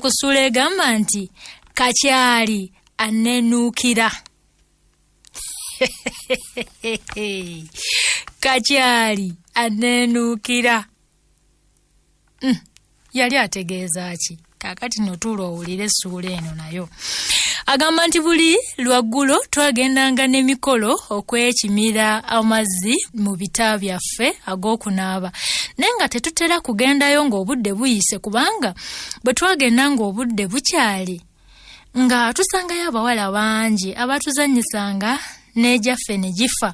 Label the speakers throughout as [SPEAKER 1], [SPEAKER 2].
[SPEAKER 1] ku ssuula egamba nti kakyali anenuukira. Kakyali anenuukira. Yali ategeeza ki? Kaakati notuula owulire essuula eno nayo. Agamba nti buli lwaggulo twagendanga n'emikolo okwekimira amazzi mu bita byaffe ag'okunaaba, naye nga tetutera kugendayo ng'obudde buyise, kubanga bwe twagenda ng'obudde bukyali nga tusangayo abawala bangi abatuzannyisanga n'egyaffe ne gifa.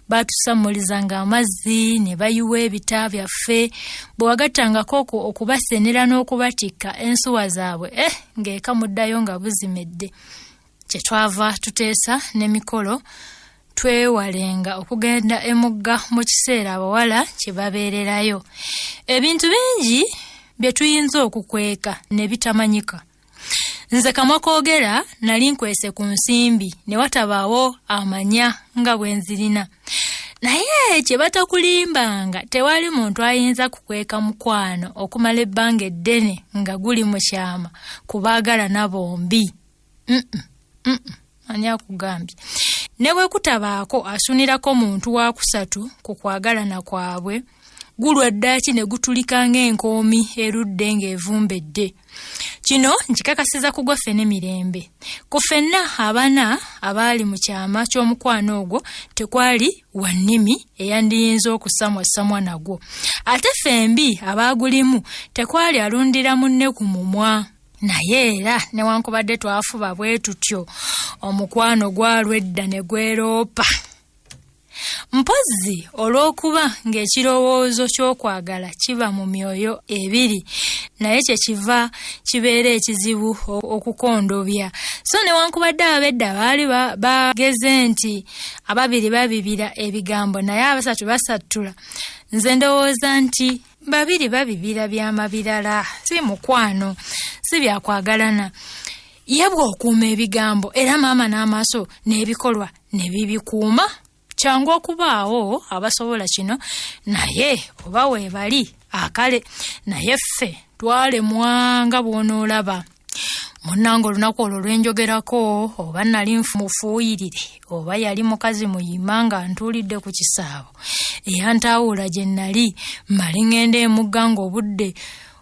[SPEAKER 1] Batusammulizanga amazzi ne bayiwa ebita byaffe, bwe wagattangako okubasenera n'okubatikka ensuwa zaabwe, ng'eka muddayo nga buzimedde. Kye twava tuteesa n'emikolo twewalenga okugenda emugga mu kiseera abawala kye babeererayo. Ebintu bingi bye tuyinza okukweka ne bitamanyika. Nze kamwa koogera nali nkwese ku nsimbi ne watabaawo amanya nga bwe nzirina. Naye kye batakulimbanga, tewali muntu ayinza kukweka mukwano okumala ebbanga eddene nga guli mu kyama ku baagalana bombi. Ani akugambye? Ne bwe kutabaako asunirako muntu wa kusatu ku kwagalana kwabwe, gulwa ddaaki ne gutulika ng'enkoomi erudde ng'evumbedde. Kino nkikakasiza ku gwaffe n'emirembe. Ku ffenna abana abaali mu kyama ky'omukwano ogwo tekwali wa nnimi eyandiyinza okusamwassamwa nagwo. Ate ffembi abaagulimu tekwali alundira munne ku mumwa. Naye era newankubadde twafuba bwe tutyo, omukwano gwalwa edda ne gweroopa. Mpozzi olw'okuba ng'ekirowoozo ky'okwagala kiba mu myoyo ebiri, naye kye kiva kibeera ekizibu okukondobya. So newankubadde ab'edda baali bageze nti ababiri babibira ebigambo naye abasatu basattula, nze ndowooza nti babiri babibira byama birala, si mukwano, si byakwagalana. Ye bw'okuuma ebigambo era maama n'amaaso n'ebikolwa ne bibikuuma, kyangu okubaawo abasobola kino, naye oba weebali akale. Naye ffe twalemwa nga bw'onoolaba. Munnange olunaku olwo lwenjogerako oba nali mufuuyirire oba yali mukazi muyima nga ntuulidde ku kisaabo eyantaawula gye nali mmale ŋŋenda emugga ng'obudde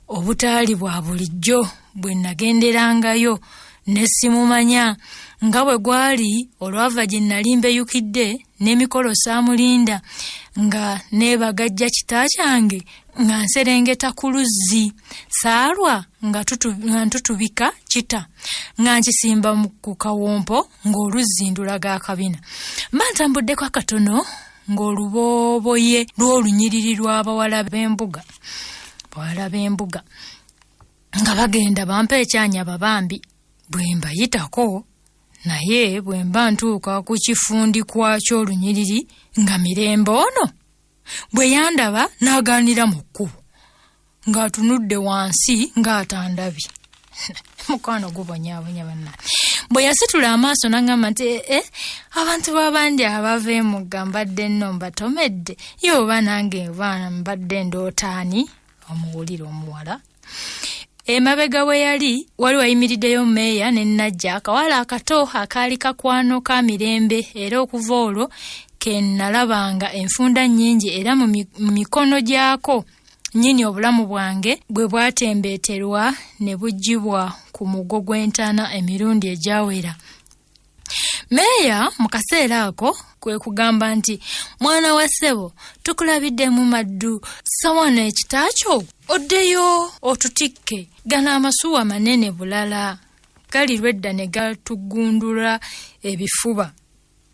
[SPEAKER 1] obutaali bwa bulijjo bwe nagenderangayo ne simumanya nga bwe gwali olwava gye nali mbeyukidde n'emikolo saamulinda nga neebagajja kita kyange nga nserengeta ku luzzi saalwa nga ntutubika kita nga nkisimba ku kawompo ng'oluzzi ndulaga akabina. Mba ntambuddeko akatono ng'olubooboye lw'olunyiriri lw'abawala b'embuga, bawala b'embuga nga bagenda bampa ekyanya babambi bwe mbayitako, naye bwe mba ntuuka ku kifundikwa ky'olunyiriri nga Mirembe ono bwe yandaba n'agaanira mu kkubo ng'atunudde wansi ng'atandabye. Mukwano gubonyaabonya bannange. Bwe yasitula amaaso n'aŋŋamba nti abantu b'abandi abava emugga mbadde nno mbatomedde, ye oba nange oba mbadde ndootaani. Omuwulira omuwala emabega we yali wali wayimiriddeyo meeya ne Najja, akawala akato akaali kakwano ka Mirembe, era okuva olwo ke nalabanga enfunda nnyingi era mu mikono gyako nnyini obulamu bwange bwe bwatembeeterwa ne buggyibwa ku mugo gw'entaana emirundi egyawera. Meeya mu kaseera ako kwe kugamba nti mwana wa ssebo tukulabidde mu maddu, sawana ekita kyo oddeyo otutikke, gano amasuwa manene bulala gali lwedda ne gatugundula ebifuba.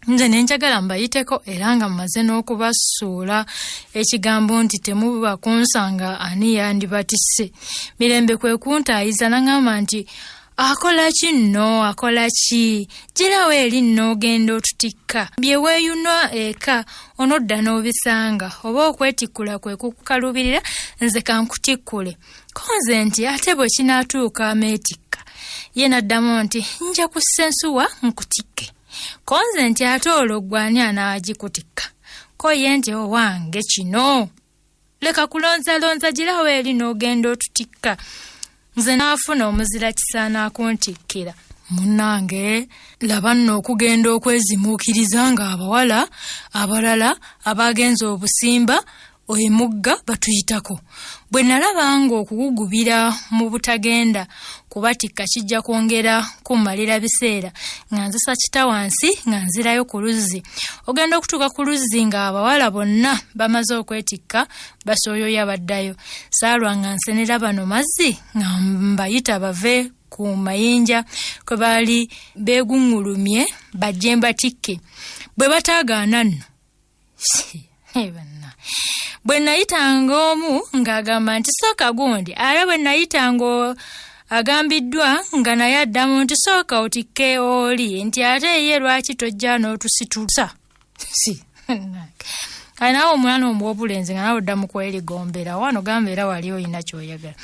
[SPEAKER 1] Nze ne njagala mbayiteko era nga mmaze n'okubasuula ekigambo nti temuba kunsanga ani yandibatisse. Mirembe kwe kuntaayiza n'aŋŋamba nti akola ki nno, akola ki, girawo eri nno ogenda otutikka bye weeyunwa eka onodda n'obisanga, oba okwetikkula kwe kukukalubirira nze kankutikkule. Ko nze nti ate bwe kinaatuuka ameetikka, ye n'addamu nti nja kussa ensuwa nkutikke. Ko nze nti ate olwo ggwe ani anaagikutikka? Ko ye nti owange kino leka kulonzalonza, girawo eri n'ogenda otutikka. Nze naafuna omuzira kisaana akuntikkira. Munnange laba nno okugenda okwezimuukiriza ng'abawala abalala abaagenze obusimba emugga batuyitako. Bwe nalaba ng'okugugubira mu butagenda kubatikka kijja kwongera kummalira biseera, nga nzisa kita wansi nga nzirayo ku luzzi. Ogenda okutuuka ku luzzi ng'abawala bonna bamaze okwetikka basooyoya baddayo. Saalwa nga nsenera bano mazzi nga mbayita bave ku mayinja kwe baali beeguŋŋulumye bajje mbatikke. Bwe bataagaana nno bwe nayitanga omu ng'agamba nti sooka gundi, ate bwe nayitanga agambiddwa nga naye addamu nti sooka otikke oli, nti ate ye lwaki tojja n'otusitusa. Kale naawe omwana omuwobulenzi nga nawe odda mu kwerigombera wano gamba era wali olina ky'oyagala.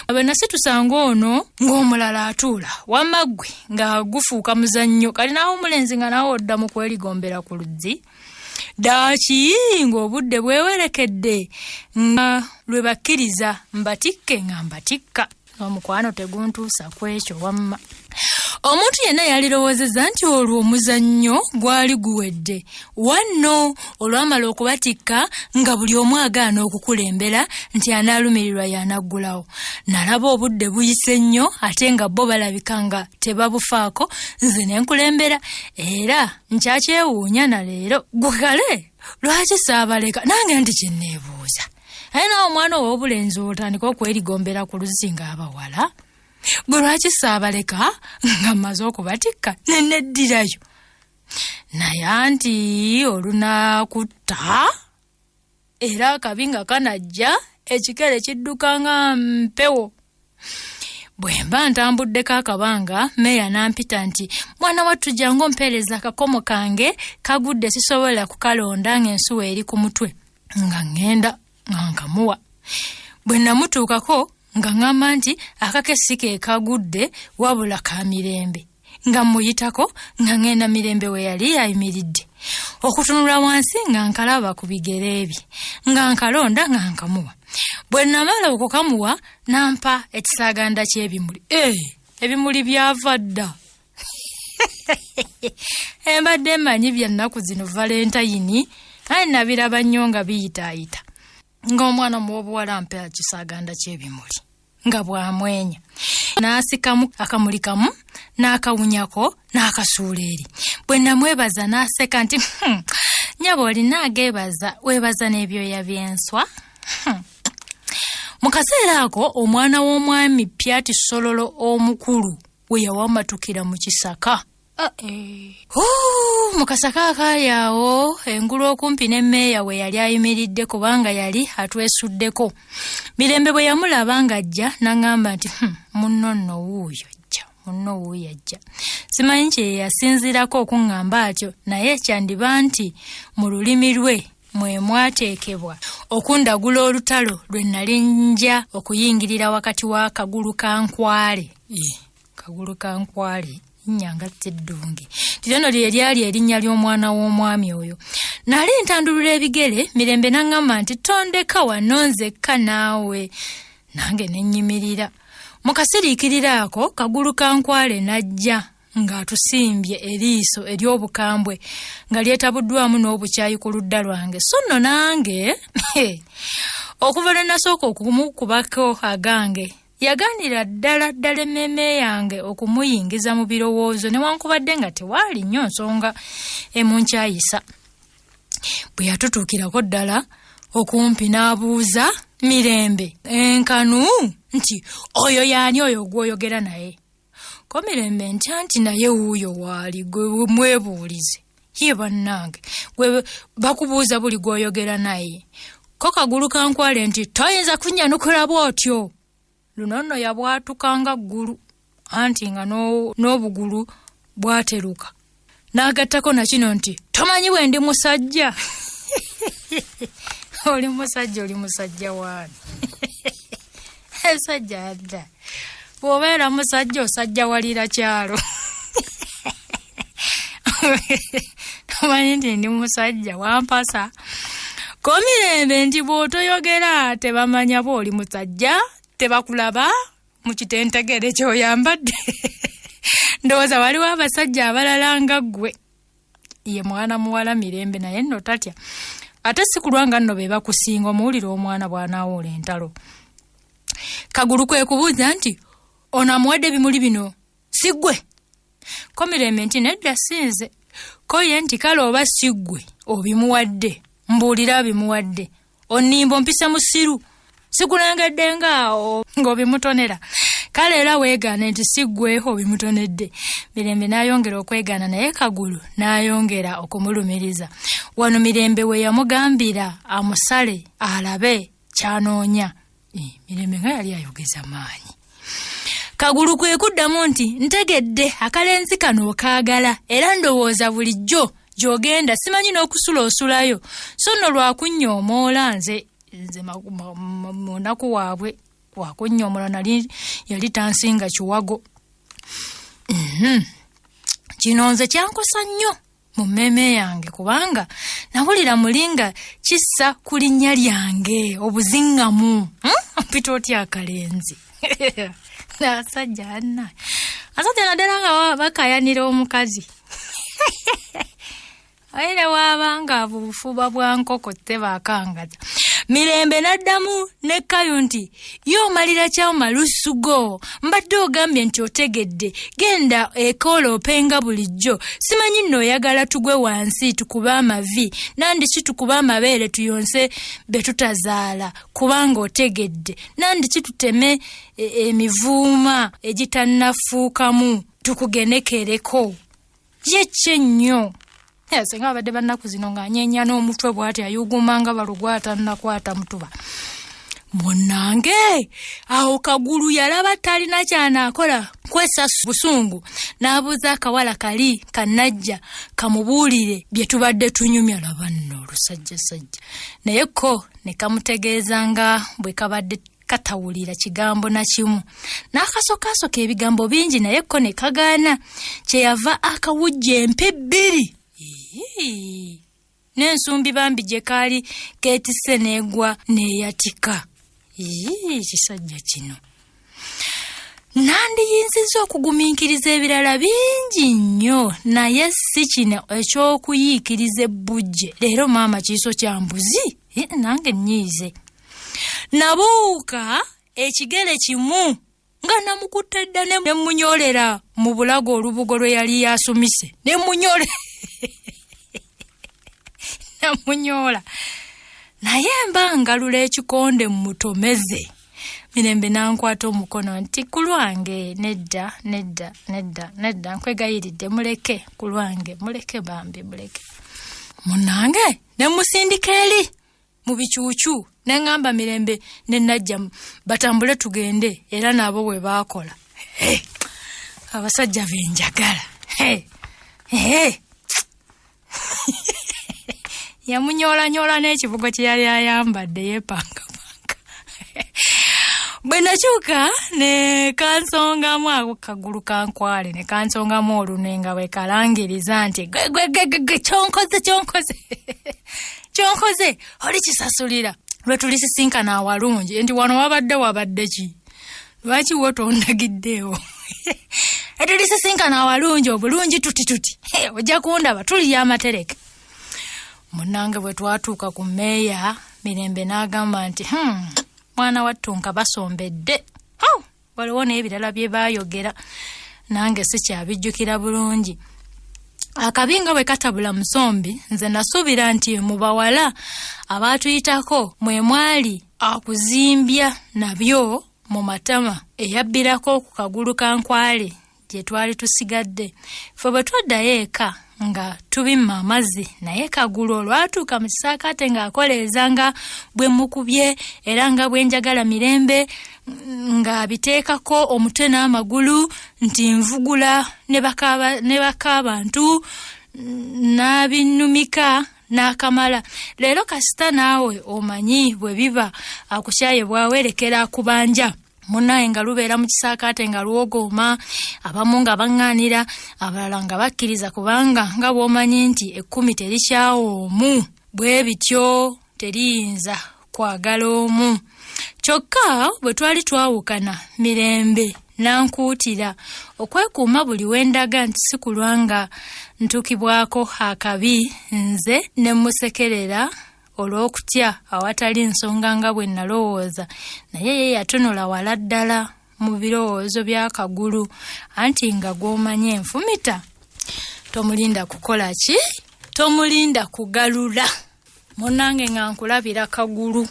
[SPEAKER 1] Bwe nasitusanga ono ng'omulala atuula wamma ggwe nga gufuuka muzannyo, kale naawe omulenzi nga naawe odda mu kwerigombera ku luzzi. Ddaaki ng'obudde bwewerekedde nga lwe bakkiriza mbatikke nga mbatikka. Omukwano teguntuusa ku ekyo wamma. Omuntu yenna yalirowoozezza nti olwo omuzannyo gwali guwedde. Wanno olwamala okubatikka nga buli omu agaana okukulembera nti anaalumirirwa y'anaggulawo. Nalaba obudde buyise nnyo ate nga bo balabika nga tebabufaako, nze ne nkulembera era nkyakyewuunya na leero. Gwe kale lwaki saabaleka nange nti kye nneebuuza. Aye naawe omwana ow'obulenzi otandika okwerigombera ku luzzi ng'abawala. Gwe lwaki saabaleka nga mmaze okubatikka ne neddirayo? Naye anti olunaakutta era akabi nga kanajja ekikere kidduka nga mpewo. Bwe mba ntambuddeko akabanga, meeya n'ampita nti, mwana wattu jangu ompeereza akakomo kange kagudde sisobola kukalonda ng'ensuwa eri ku mutwe. Nga ŋŋenda nga nkamuwa. Bwe namutuukako nga ŋŋamba nti akake si ke kagudde wabula ka Mirembe. Nga mmuyitako nga ŋŋenda Mirembe we yali ayimiridde. Okutunula wansi nga nkalaba ku bigere bye. Nga nkalonda nga nkamuwa. Bwe namala okukamuwa n'ampa ekisaaganda ky'ebimuli. Ebimuli byava dda. Embadde mmanyi bya nnaku zino Valentayini, aye nabiraba nnyo nga biyitaayita. Ng'omwana ow'obuwala ampa ekisaaganda ky'ebimuli nga bw'amwenya. N'asikamu akamuli kamu n'akawunyako n'akasuula eri. Bwe namwebaza n'aseka nti, nnyabo olina ageebaza, weebaza n'ebyoya by'enswa. Mu kaseera ako omwana w'omwami Pyati Sololo omukulu we yawamatukira mu kisaka. Mu kasaka akaali awo engulu okumpi ne mmeeya we yali ayimiridde kubanga yali atwesuddeko. Mirembe bwe yamulaba ng'ajja n'aŋŋamba nti, munno nno wuuyo ajja, munno wuuyo ajja. Simanyi kye yasinziirako okuŋŋamba atyo, naye kyandiba nti mu lulimi lwe mwe mwateekebwa okundagula olutalo lwe nnali nja okuyingirira wakati wa Kagulu ka Nkwale. Kagulu ka Nkwale linnya nga Sseddungi. Lino lye lyali erinnya ly'omwana w'omwami oyo. Nali ntandulula ebigere, Mirembe n'aŋŋamba nti tondeka wano nzekka naawe. Nange ne nnyimirira. Mu kasiriikiriro ako, Kagulu ka Nkwale n'ajja ng'atusimbye eriiso ery'obukambwe nga lyetabuddwamu n'obukyayi ku ludda lwange. So nno nange okuva lwe nasooka okumukubako agange, yagaanira ddala ddala emmeeme yange okumuyingiza mu birowoozo newankubadde nga tewaali nnyo nsonga emunkyayisa. Bwe yatutuukirako ddala okumpi n'abuuza Mirembe enkanu nti, oyo y'ani oyo gw'oyogera naye? Ko Mirembe nti anti naye wuuyo waali gwe mwebuulize. Ye bannange gwe bakubuuza buli gw'oyogera naye. Ko Kagulu ka Nkwale nti toyinza kunnyanukula bw'otyo. Luno nno yabwatuka nga ggulu anti nga n'obugulu bwateruka. N'agattako na kino nti tomanyi bwe ndi musajja. Oli musajja, oli musajja waani? Esajja adda. Bw'obeera musajja osajjawalira kyalo. Tomanyi nti ndi musajja wampasa. Ko Mirembe nti bw'otoyogera tebamanya bw'oli musajja, tebakulaba. mu kitentegere ky'oyambadde ndowooza waliwo abasajja abalala nga ggwe. Ye mwana muwala Mirembe naye nno tatya, ate si kulwa nga nno be bakusinga. Omuwulira omwana bw'anaawuula entalo. Kagulu kwe kubuuza nti, ono amuwadde ebimuli bino si ggwe? Ko Mirembe nti, nedda, si nze. Ko ye nti, kale oba si ggwe obimuwadde, mbuulira abimuwadde. Onnimba ompise musiru, sikulengedde nga ng'obimutonera. Kale era weegaane nti si ggwe obimutonedde. Mirembe n'ayongera okwegaana, naye Kagulu n'ayongera okumulumiriza. Wano Mirembe we yamugambira amusale alabe ky'anoonya. Mirembe nga yali ayogeza maanyi. Kagulu kwe kuddamu nti, ntegedde akalenzi kano okaagala, era ndowooza bulijjo gy'ogenda simanyi n'okusula osulayo, so nno lwakunnyoomoola nze munaku waabwe wakunnyoomoola, nali yali tansinga kiwago. Kino nze kyankosa nnyo mu mmeeme yange, kubanga nawulira muli nga kissa ku linnya lyange obuziŋŋamu. Mpita otya akalenzi? Asajja anna asajja naddala nga bakayanira omukazi, era waabanga bufuba bwa nkoko tebakangaza. Mirembe n'addamu ne Kayu nti, ye omalira kyama lusugo, mbadde ogambye nti otegedde, genda ekooloopenga bulijjo. Simanyi nno oyagala tugwe wansi tukube amavi, nandiki tukube amabeere tuyonse be tutazaala, kubanga otegedde, nandiki tuteme emivuuma egitannafuukamu tukugenekereko. Ye kye nnyo senga abadde bannaku zino ng'anyeenya n'omutwe bw'ati ayuguma nga balugwa atannakwata mutuba. Munnange awo Kagulu yalaba talina ky'anaakola kwesa busungu, n'abuuza akawala kali kannajja kamubuulire bye tubadde tunyumya. Laba nno olusajjasajja, naye ko ne kamutegeeza nga bwe kabadde katawulira kigambo na kimu, n'akasokaasoka ebigambo bingi, naye ko ne kagaana. Kyeyava akawujja empi bbiri n'ensumbi bambi gye kaali keetisse n'egwa n'eyatika. Kisajja kino nandiyinzizza okugumiikiriza ebirala bingi nnyo, naye si kino eky'okuyiikiriza ebbujje. Leero maama kiiso kya mbuzi, nange nnyiize. Nabuuka ekigere kimu nga namukutte dda ne munyolera mu bulago olubugo lwe yali yasumise, ne munyole namunyoola, naye mba ngalula ekikonde mutomeze. Mirembe nankwata omukono nti, ku lwange nedda, nedda, nedda, nedda, nkwegayiridde muleke, ku lwange muleke, bambi muleke. Munnange ne musindika eri mu bicuucu, ne ŋŋamba Mirembe ne najja batambule tugende, era nabo bwe baakola. Abasajja benjagala. Yamunyoolanyoola n'ekibugo kye yali ayambadde yeepangapanga. Bwe nakyuka ne kansongamu ako kagulu kankwale, ne kansongamu olunwe nga bwe kalangiriza nti, gwegwegwegwe, kyonkoze, kyonkoze, kyonkoze, oli kisasulira lwe tulisisinkana awalungi. Nti wano wabadde wabadde ki? Lwaki wo tondagiddeewo? Etulisisinkana awalungi obulungi tuti tuti, ojja kundaba, tulya amatereke. Munnange bwe twatuuka ku mmeeya, Mirembe n'agamba nti, mwana wattu nka basombedde. Waliwo n'ebirala bye baayogera nange sikyabijjukira bulungi. Akabi nga bwe katabula musombi, nze nasuubira nti mu bawala abaatuyitako mwe mwali akuzimbya nabyo mu matama eyabbirako ku kagulu ka nkwale gye twali tusigadde. Ffe bwe twaddayo eka nga tubimma amazzi, naye Kagulu olwatuuka mu kisaakaate ng'akoleeza nga bwe mukubye era nga bwe njagala Mirembe, ng'abiteekako omutwe n'amagulu nti nvugula ne bakaabantu n'abinnumika n'akamala. Leero kasita naawe omanyi bwe biba, akukyaye bwawerekera akubanja. Munnaye nga lubeera mu kisaakaate nga lwogooma, abamu nga baŋŋaanira, abalala nga bakkiriza, kubanga nga bw'omanyi nti ekkumi terikyawa omu, bwe bityo teriyinza kwagala omu. Kyokka bwe twali twawukana Mirembe n'ankuutira okwekuuma buli we ndaga nti si kulwa nga ntuukibwako akabi nze ne mmusekerera olw'okutya awatali nsonga nga bwe nnalowooza naye ye yatunula wala ddala mu birowoozo bya Kagulu anti nga gw'omanyi enfumita tomulinda kukola ki tomulinda kugalula munnange nga nkulabira Kagulu.